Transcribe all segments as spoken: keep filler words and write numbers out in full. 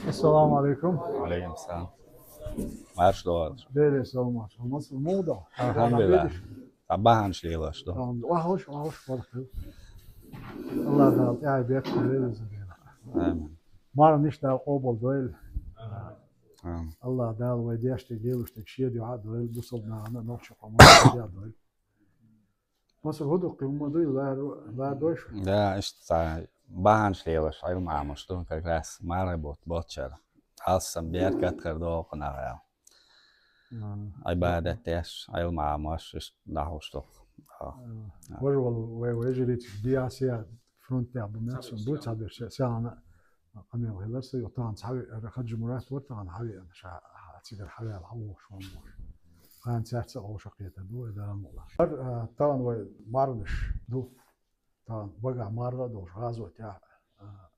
Ассаламу алейкум. Алейкум салам. Марш дола. Деле салам, марш. Мас муда. Алхамдулиллах. Цхьа бахьанаш лелаш ду. Вахуш, вахуш барху. Аллах Дала тӀаьхьа бетта лелаза дела. Амин. Марниш Дала къобал дойла. Амин. Аллах Дала вай дешта, гелушта шеду а дойла, бусалнана нохча къаман шеду а дойла. Масар хӀу дуккхи хӀума дуй, лар-, лардойш? Да, иштта цхьа бахьанаш лелаш, Ӏилма Ӏамаш ду, как раз мархий бутт боцчара. Алсам беркат хир долу кху нах аьлла. Мгм. Ӏибадат деш, Ӏилма Ӏамаш, иштта дӀахьуш ду. А. Важа вала вай вежарий цига диасе фронт тӀехь бу меца, бу ца беш, се-, сехьана къамел хилар са, ю тахана цхьа веара, Хаджи Мурат вара тахана хьавеана, ша, ха, цигара хьавеана, хьавогӀуш ван бохуш. Кхана цаьрца а гӀовша кхетар ду, вай Дала мукъ лахь. Хар, а, тахана вай марнаш ду, тахана багахь маргӀа а долуш, гӀазот тӀехь, а,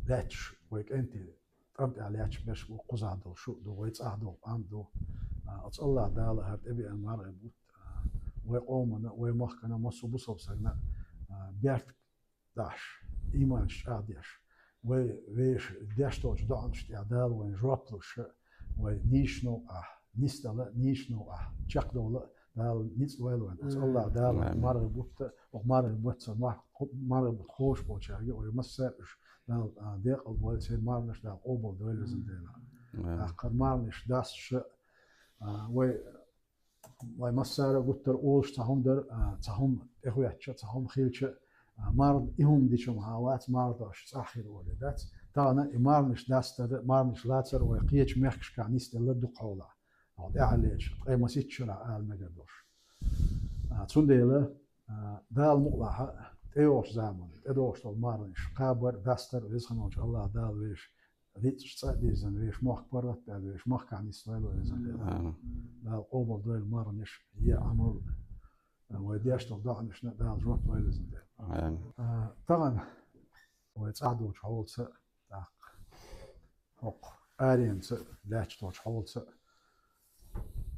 лаьтташ вай кӀентий, тӀам тӀехь лаьтташ берш бу, кхузахь долу шу ду, вай цӀахь долу къам ду. А, оцу Аллах Дала хӀара тӀебеана маргӀий бутт, а, вай къомана, вай махкана, массо а бусалба сагана, а, берт дахьаш, ийманаш чӀагӀдеш, вай вешан деш долчу доӀанаш тӀехь Дала вайн жоп луш, вай нийсачу новкъахь нисдала, нийсачу новкъахь чекхдовла Дала ницкъ лойла вайн. Оцу Аллах Дала маргӀий бутт, оха маргӀий бутт ца мах-, маргӀий бутт кхочуш болчаьрга, вай массара уьш Дала, а, декъал бойла, церан марнаш Дала къобал дойла иза дела. ТӀаккха хӀара марнаш дасташ, а, вай Вай массара а гуттар а олуш цхьа хӀума дара, а, цхьа хӀума тӀехветтча, цхьа хӀума хилча, а, марна и хӀума дича хьан вац, марна дош цӀахь хир олий дац. Тахана и марнаш дастар, марнаш лацар вай кхечу мехкашкахь нисделла дукха хьолахь. Хьо тӀаьхьа леча, ткъе масийтта шарахь ала мегар долуш. А, цундела, а, Дала мукъ лахь, тӀейогӀучу заманахь, тӀедогӀуш долу марнаш, кхабар, дастар, веза хинолчу Аллах Дала вешан ницкъаш цӀа а дирзина, вешан мохк паргӀат а баьлла, вешан махкахь нисдойла вай иза. Амин. Дала къобал дойла марнаш, е Ӏамал, вай деш долу доӀанашна Дала жоп лойла иза. Амин. А, тахана вай цӀахь долчу хьолаца, тӀаккха хӀокху аренца лаьтташ долчу хьолаца,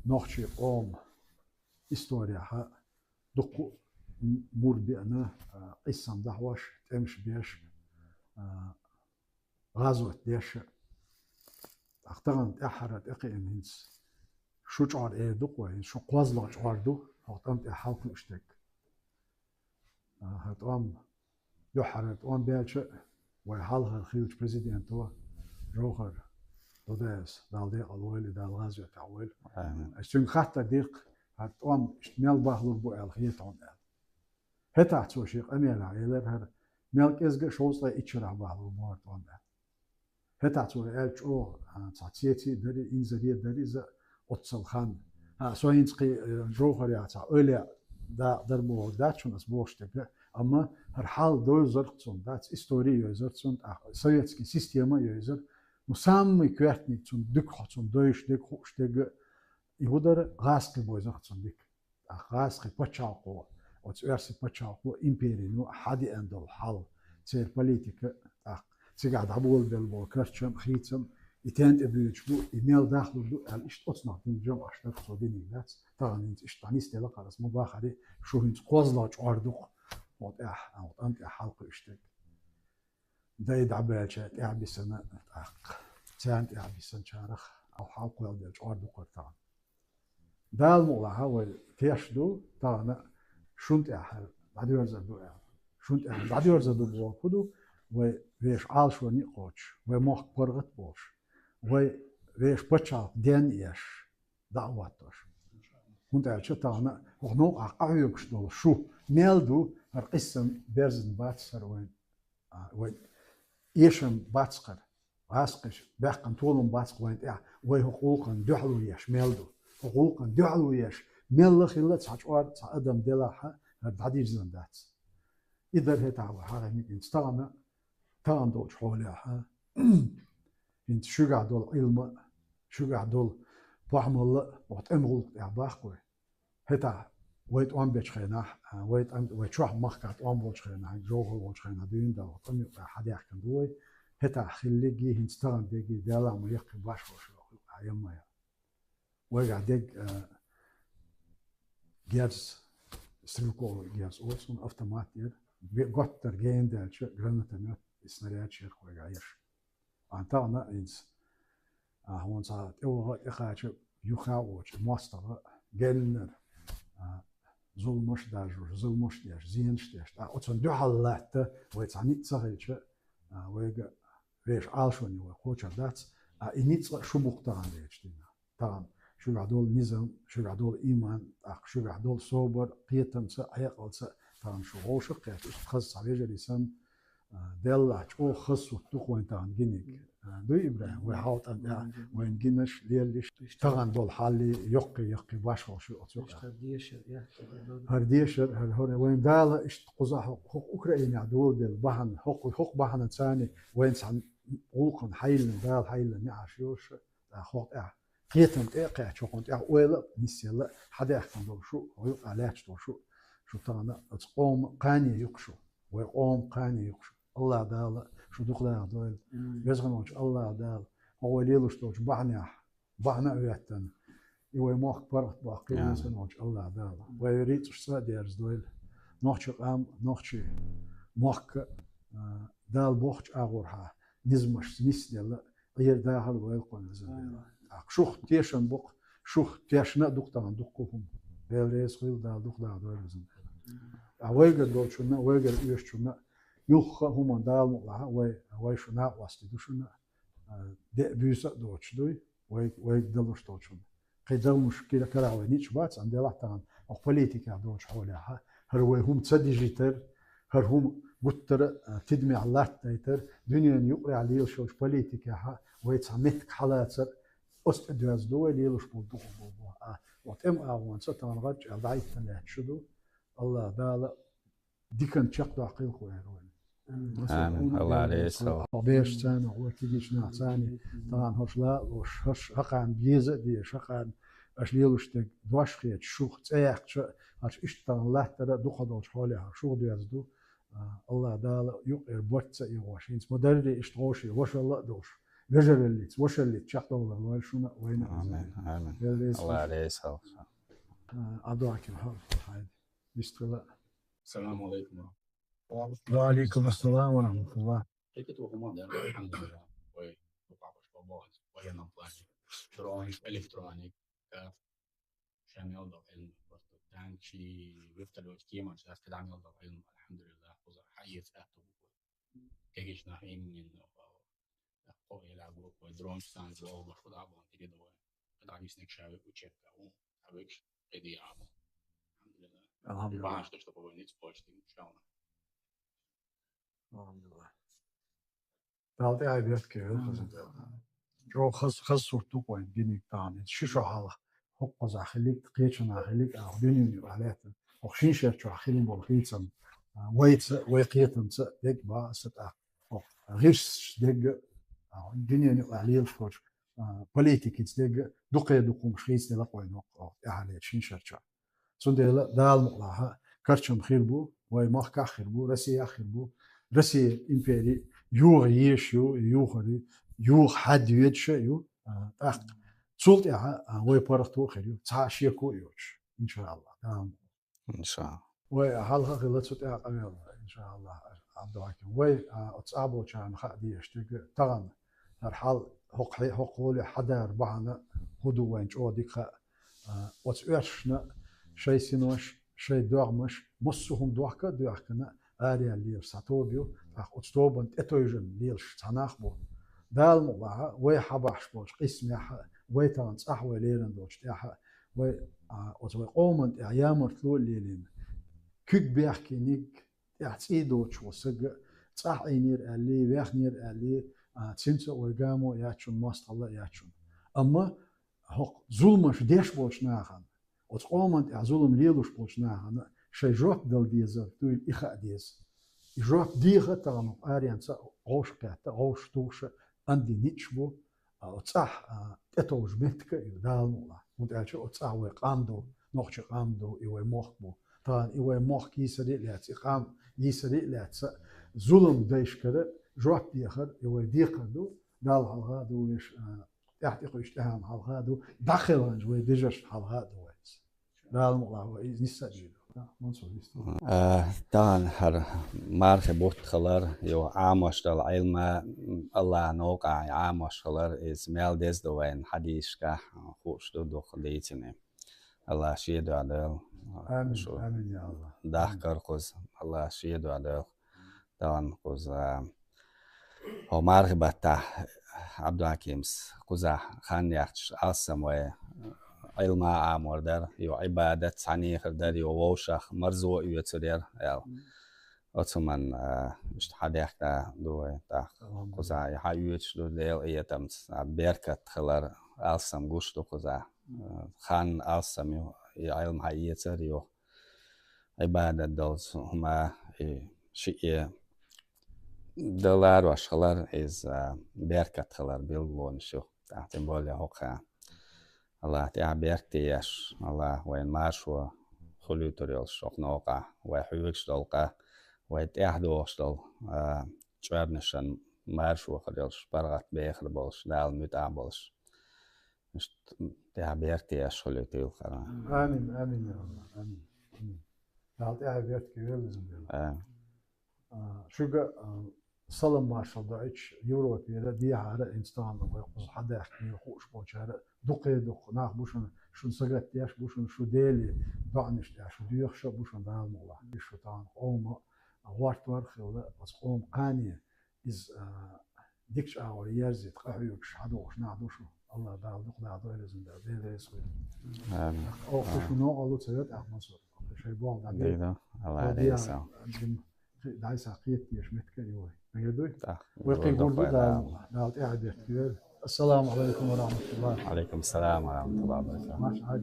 нохчийн къоман историяхь дуккха а м-, мур беана, а, къийсам дӀахьош, тӀемаш беш, а, гӀазот деш. ТӀаккха тахана тӀаьххьара тӀекхиъна хӀинца шу чкъор эр ду-кх вай, хӀинца шу кхозлагӀа чкъор ду, хӀокху тӀам тӀехь хьалакхуьуш дерг. А, хӀара тӀом, дуьххьара тӀом баьлча, вай хьалхара хиллачу президенто, Жовхар Дудаевс, Дала декъал войла, Дала гӀазотехь войла. Амин. Ас цуьнга хаттар дира-кх, хӀара тӀом иштта мел бахлур бу аьлла хета хьуна аьлла. ХӀетахь цо шен къамелехь элира хӀара, мел кӀезга а шовзткъе итт шарахь бахьа бу бохура тӀом аьлла. ХӀетахь цо аьлла чӀогӀа, а, цхьа цеций а дара, инзаре а дара иза оццул хан. А, со хӀинца кхин, э, Жовхарехь цхьа ойла дакъа дара бохург дац шуна ас бохуш дерг, амма хӀара хьал довзарх цунна дац, истори а йовзар цунна, тӀаккха советский система а йовзар. Ну, самый коьртаниг цунна дуьгахь, цунна довзуш дерг, хууш дерг, и хӀун дара, гӀазкхий бовзарх цунна дика. ТӀаккха гӀазкхи пачхьалкхо, оцу оьрсийн пачхьалкхо, империно хьадеана долу хьал, церан политика, тӀаккха цигахь дӀаболабелла болу карчам, хийцам, и тен тӀе буьйцуш бу, и мел дахлур ду аьлла, иштта оцунах дина жамӀаш дара цо диниг дац. Тахана хӀинца иштта дӀанисделла кхара ас ма бахари, шу хӀинца кхозлагӀа чкъор ду-кх, хьо тӀехь, хьо тӀам тӀехь хьалакхуьуш дерг. Дай дӀабаьлча тӀаьхьа бисина, тӀаккха царна тӀаьхьа бисинчарах, хьалкхоьлла делла чкъор ду кхара тахана. Дала мукъ лахь, вай теш ду, тахана шун тӀехь дӀадоьрзур ду аьлла. Шун тӀехь дӀадоьрзур ду бохург хӀун ду, вай вешан Ӏалашоне а кхочуш, вай мохк паргӀат а болуш, вай вешан пачхьалкх денна еш, дӀа а хӀоттош. ХӀунда аьлча тахана хӀокху новкъахь къахьоьгуш долу шу мел ду, хӀара къийсам берзина бац хӀара вайн. А, вай эшам бац хӀара, гӀазкхаша баьккхина толам бац вайн тӀехь, вай хӀокху гӀуллакхана дуьхьало еш мел ду. ХӀокху гӀуллакхана дуьхьало еш, мелла а хилла цхьа чкъор, цхьа адам делахь а, хӀара дӀадирзина дац. И дара хӀетахь вай хьагӀ-, хӀинца тахана, тахана долчу хьолехь, хӀинца шуьгахь долу Ӏилма а, шуьгахь долу похӀмалла а, оха тӀеман гӀуллакх тӀехь баккха вай. ХӀетахь вай тӀом бечу хенахь, а, вай тӀом, вай чохь махкахь тӀом болчу хенахь, хьайн жовхьар волчу хенахь дуьйна дала тӀом юкъахь хьадаьхкина ду вай. ХӀетахь хиллиги, хӀинца тахана деги, Дала ма яккхи баш ваш хьаяммая. Вайгахь дерг, а, герз, стрелковый герз оцун автомат яра, бе-, готтара гена даьлча, гранатомет, и снаряд шерх вайгахь еш. Ан тагӀна инца. А, хьуна цхьа тӀеваха, тӀекхача юха а воцуш, мостагӀа геннара, а, зуламаш а даржош, зуламаш а деш, зенаш а деш. ТӀаккха оцунна дуьхьал латта вай цхьа ницкъ ца хилча, а, вайга вешан Ӏалашоне вай кхочур дац, а, и ницкъ шу бу-кх тахана дечу дийнахь. Тахана шуьгахь долу низам, шуьгахь долу ийман, тӀаккха шуьгахь долу собар, кхетамца, Ӏекъалца, тахана шу вовшах а кхетта, иштта хаза цхьа вежарий санна, а, деллахь, чӀогӀа хаза сурт ду-кх вайн тахана гиниг. А, дуй, ИбрахӀим, вай хьалтӀам тӀехь вайна гинарш, лелларш, тахана долу хьал а йоккхий-йоккхий башхалла шу оцу юкъахь. ХӀара дешар, хӀара, хӀара вайн Дала иштта кхузахь хӀокху, хӀокху Украинехь доладелла бахьана, хӀокху, хӀокху бахьанацани вайна цхьана гӀуллакхана хьайиллина, Дала хьайиллина неӀарш йолуш, тӀаккха хӀокху тӀехь кхетам тӀе а кхаьчна, хӀокхунна тӀехь ойла а нисъелла, хьадаьхкина долу шу, хьо юкъахь лаьтташ долу шу, шу тахана оцу къоман кхане ю-кх шу, вай къоман кхане ю-кх шу. АллахӀ Дала шу дукха даха дойла. Амин. Веза хинна волчу АллахӀ Дала, хьо вай лелош долчу бахьанехь, бахьана а хӀоьттина, и вай мохк паргӀатбоккхийла, амин, веза хинна волчу АллахӀ Дала. Вай рицкъаш цкъа а дерзадойла. Нохчийн къам, нохчийн мохк, а, Дала бохучу агӀорхьа низамашца нисделла, Ӏер-дахар лойла кхунна, везан Дела. ТӀаккха шух тешам бу-кх, шух тешна а ду-кх тахана дуккха а хӀума. Дела реза хуьлда, Дала дукха даха дойла, везан Дела. Ткъа вайгара долчунна а, вайгара оьшучунна а, юха а хӀуманна Дала мукъалахь а, вай, вай шун накъостий ду шуна, а, деа буьйса а доцуш дуй, вай, вайга далуш долчунна. Кхин далуш кира карахь вай ницкъ бац, амма делахь тахана хӀокху политикехь долчу хьолехь, хӀара вай хӀума ца дижийтар, хӀара хӀума гуттара а, тидамехь латтадайтар, дуьненан юкъарехь лелаш йолчу политикехь вай цхьа меттиг хьалацар, оцу тӀе доьзна ду вай лелаш болу дукха болу боху. А, хӀокху тӀеман агӀонца тахана гӀарчӀ аьлла дӀахӀиттина лаьтташ шу ду. АллахӀ Дала диканна чекхдоккхийла-кх вай хӀара вайна. Амин. АллахӀ реза хуьлда. Хьо бераш царна, хьо кегийчу нах царна, тахана хӀорш ла а луш, хӀорш хӀокхарна беза а дезаш, хӀокхарна аша лелош дерг дош а хеташ, шух цӀе яьккхича а, хӀорш иштта тахана латтара а дукха долчу хьолехь шух доьзна ду. А, АллахӀ Дала юкъера барт ца эгӀош, хӀинца ма-дарра иштта вовшийн вошалла а долуш, вежараллица, вошаллица чекхдовлар лойла шуна а, вайна а. Амин, амин. Дела реза хуьлда. АллахӀ реза хуьлда. А, Ӏабдулхьаким, хьо, хьайна, вистхила. Ассаламу Ӏалайкум. Ва Ӏалайкум ассалам ва рахьматуллахӀ. Хьекет ву хӀума дара, алхьамдулиллахӀ, вай, дукха баш бабахат, военном плане. Дронаш, электроника, ша мел долу Ӏилма, просто танкаш, вертолёташ, кеманаш, аса кхидӀа мел долу Ӏилма, алхьамдулиллахӀ, кхуза хьаэца аьтту бу. Кегийчу нах именно, кхо эла группа, дронаш санна, боху, баш кхидӀа боху, тиге ду вай. КхидӀа гисниг ша ве учебка, у, а векаш кхидӀа а бу. АлхьамдулиллахӀ. АлхьамдулиллахӀ. Бахьаш таш такого ниц почти, иншаллахӀ. АлхьамдулиллахӀ. Далла тӀаьхьа бехке хила хаза. ЧӀогӀа хаза, хаза сурт ду-кх вайн диниг тахана. Ши шо хьалха хӀокхузахь хиллиг, кхечанхьа хиллиг, а, дуьненан юкъахь лаьттина. ХӀокху шин шер чохь хилла болу хийцам, а, вайца, вай кхетамца дерг а бах аса тӀаккха. ХӀокху гӀирсаша дерг а, а, дуьненан юкъахь лелаш волчу, а, политикица дерг а дукхе дукха хӀумаш хийцаделла-кх вайна хӀокху, хӀокху тӀаьхьа лечу шин шер чохь. Цундела Дала мукъалахь, карчам хир бу, вай махкахь хир бу, Россиях хир бу. Россия импери юха езаш ю, юхари, юха хьаьдда ведаш а ю. А, тӀаккха цул тӀаьхьа, а, вай паргӀато а хир ю, цхьа а шеко а йоцуш, иншааллахӀ, Дала мукъалахь. ИншааллахӀ. Вай хьалха а хилла цу тӀехь къамел, иншааллахӀ, Ӏабдулхьаким. Вай, а, оцу цӀахь болчарна хаа дезаш дерг а тахана, хӀара хьал, хӀокху хье-, хӀокху хьоле хьадар бахьана хӀун ду вайна чӀогӀа дика хаьа. А, оцу оьрсашна шайн синош, шайн догӀмаш, массо а хӀума дохка а доьхкина, араяьлла лелаш цхьа тоба ю, тӀаккха оцу тобанна тӀетевжина лелаш цхьа нах бу. Дала мукъалахь, вай хьабахьаш болчу къийсамехь а, вай тахана цӀахь вай лерина долчу тӀехь а, вай, а, оцу вай къоманна тӀехь ямартло а лелийна, куьг бехкийниг, тӀехь цӀий доцуш волу саг а, цӀахь Ӏийнера аьллий, вехнера аьллий, а, цуьнца а вай гамо а яц шуна, мостагӀалла а яц шуна. Амма хӀокху зуламаш деш болчу нахана, оцу къоманна тӀехь зулам лелош болчу нахана шайн жоп дала дезар дуйла и хаа деза. И жоп деха а тахана хӀокху аренца а гӀовш кхетта, гӀовш тухуш а, анди ницкъаш бу, а, оцу цӀахь, а, тӀетовжа меттиг а ю, Дала мукъалахь. ХӀунда аьлча оцу цӀахь вай къам ду, нохчийн къам ду, и вай мохк бу. Тахана и вай мохк йийсаре а лаьцна, и къам йийсаре а лаьцна, зулам дайшкара жоп дехар, и вай декхар ду, Далла хьалха а ду, вешан, а, тӀаьхьа тӀекхуьучу тӀаьхьенна хьалха а ду, дӀакхелхинчу вай дежаршна хьалха а ду вай иза. Дала мукъалахь вай иза нисса а дийр ду. Да, Мансур, вист. Э, тахана хӀара мархи бутт хилар, йо, Ӏамош долу Ӏилма, Аллахьан новкъахь Ӏамош хилар, иза мел деза ду вайна хьадисашкахь, хууш ду дукха дийцина. Аллахь шен дуьхьа дойла. Амин, Шу амин, я Аллах. Дахкар кхуза, Аллахь шен дуьхьа дойла. Тахана кхуза, хӀо мархи баттахь Ӏабдулхьакимас кхузахь хан яхчаш алссам вай Ӏилма Ӏамор дара, йо, Ӏибадат цхьаьна хир дара, йо, вовшах марзо оьцур яра, аьлла. Оцу хӀуманна, а, иштта хьадаьхкина ду вай, тӀаккха кхузахь и хьаоьцуш ду Делан этамца, а, беркат хилар, алссам гуш ду кхузахь. А, хан алссам ю, и Ӏилма хьаэцар ю. Ӏибадат долчу хӀума, и шиъ дан ларош хилар, иза беркат хилар билгалонаш ю. ТӀаккха тем более хӀокху хенахь. Аллахь тӀехь беркате еш, Аллахь вайна маршо хуьлуьйтур йолуш хӀокху новкъахь, вай хьоьгуш долу къа, вай тӀаьхьа догӀуш долу, а, чӀорнашан маршо хир йолуш, паргӀат бехар болуш, Дала муьтӀахь болуш. Иштта тӀехь беркате еш хуьлуьйтийла хӀара. Амин, амин, я Аллах, амин, амин. Дала тӀехь беркате велла иза дела. А. А, шуьга, а, салам маршалла доуьйтуш, Европера, дехьара, хӀинца тахана вай кхуза хьадаьхкина хууш болчара, дукхе дукха нах бу шуна, шуна сагатдеш бу шуна, шу Деле доӀанаш деш, шу доьхуш а бу шуна, Дала мукъ лахь. Шу тахана къоман гӀортор а хилла, оцу къоман кхане, иза, а, дикачу агӀор ерзийта къахьоьгуш, хьадогӀуш нах ду шу. Аллах Дала дукха дахдойла иза дела, Дела реза хуьлда. Амин. Оха шу новкъарло ца йо тӀаккха, Мансур. Шайн болх дӀабе. Дийна, Аллах реза. Дела, дӀасакхеташ меттиг а ю вай. Мегар дуй? Вай кхин гур ду Дала. Дала тӀехь беркате велла. Ассаламу Ӏалайкум ва рахьматуллахӀ. Ва Ӏалайкум салам ва рахьматуллахӀи ва баракатухӀ. Маша, хьай.